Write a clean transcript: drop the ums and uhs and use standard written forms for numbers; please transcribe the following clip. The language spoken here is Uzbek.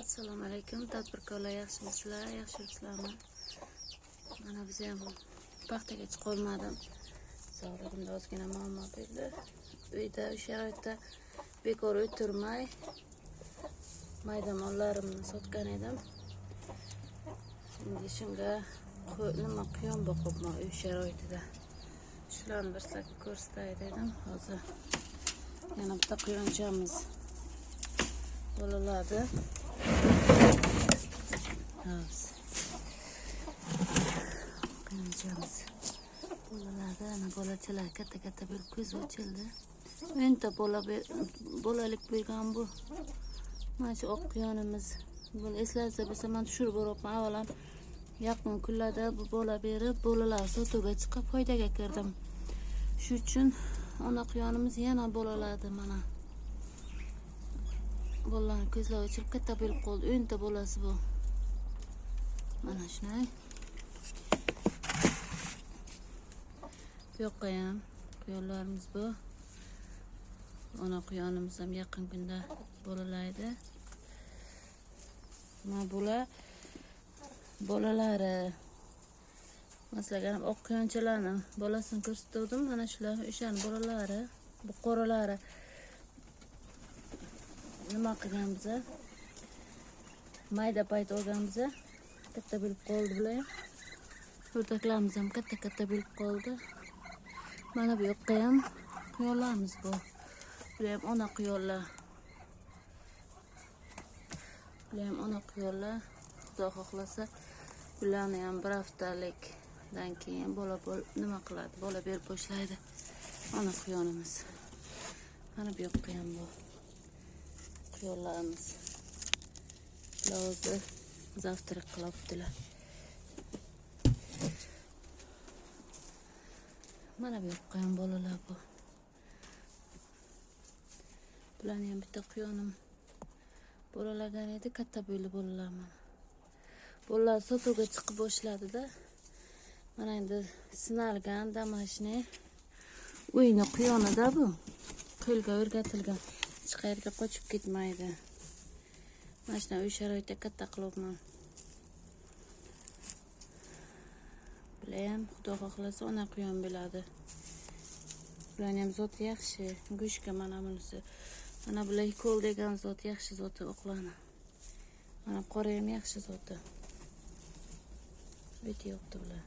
Assalomu alaykum tadbirkorlar, yaxshimisizlar, yaxshi yuribsizlarmi? Mana biz ham paxtaga chiqolmadim. Sog'lig'imda ozgina muammo bo'ldi. Uyda o'sha sharoitda bekor o'tirmay mayda mollarimni sotgan edim. Endi shunga nima quyon boqibman uy sharoitida. Shularni bir sizlarga ko'rsatay dedim. Hozir yana bitta quyonchamiz bolaladi. Quyonchamiz bolaladi. Ana bolachalar katta-katta bo'lib ko'zi ochildi. O'nta bola bolalik bergan bu. Mana shu oq quyonimiz. Buni eslasa bo'lsa men tushirib boryapman. Avvalam yaqin kunlarda bu bola berib, bolalar sotuvga chiqib foydaga kirdim. Shu uchun ona quyonimiz yana bolaladi mana. Bolalarning ko'zlari ochilib katta bo'lib qoldi. 10ta bolasi bu. Mana shunday. Bu yoqqa ham quyonlarimiz bu. Ona quyonimiz ham yaqin kunda bolalaydi. Mana bular bolalari. Masalan, oq quyonchalarni bolasini ko'rsatdim. Mana shular o'shani bolalari, bu qoralari. Nima qilganmiz? Mayda payt olganmiz. Katta bo'lib qoldi bular ham. O'rdaklarimiz ham katta-katta bo'lib qoldi. Mana bu yoqqa ham quyonlarimiz bor. Bular ham ona quyonlar. Bular ham ona quyonlar. Xudo xohlasa bularni ham bir haftalikdan keyin bola nima qiladi? Bola berib boshlaydi. Ona quyonimiz. Mana bu yoqqa ham bu quyonlarimiz. Bular o'zi zavtrak qilyaptilar. Mana bu yoqqa ham bolalar bu. Bularni ham bitta quyonim bolalagan edi, katta bo'ldi bolalar mana. Bolalar sotuvga chiqib boshladida. Mana endi sinalgan damashni uyni quyonida bu. Qo'lga o'rgatilgan. Hech qayerga qochib ketmaydi. Mana shunday uy sharoitida katta qilyapman. Bular ham Xudo xohlasa ona quyon bo'ladi. Bularning ham zoti yaxshi. Go'shtga mana bunisi. Mana bular kol degan zot yaxshi zoti o'qlani. Mana qora ham yaxshi zoti. Beti yo'qdi bular.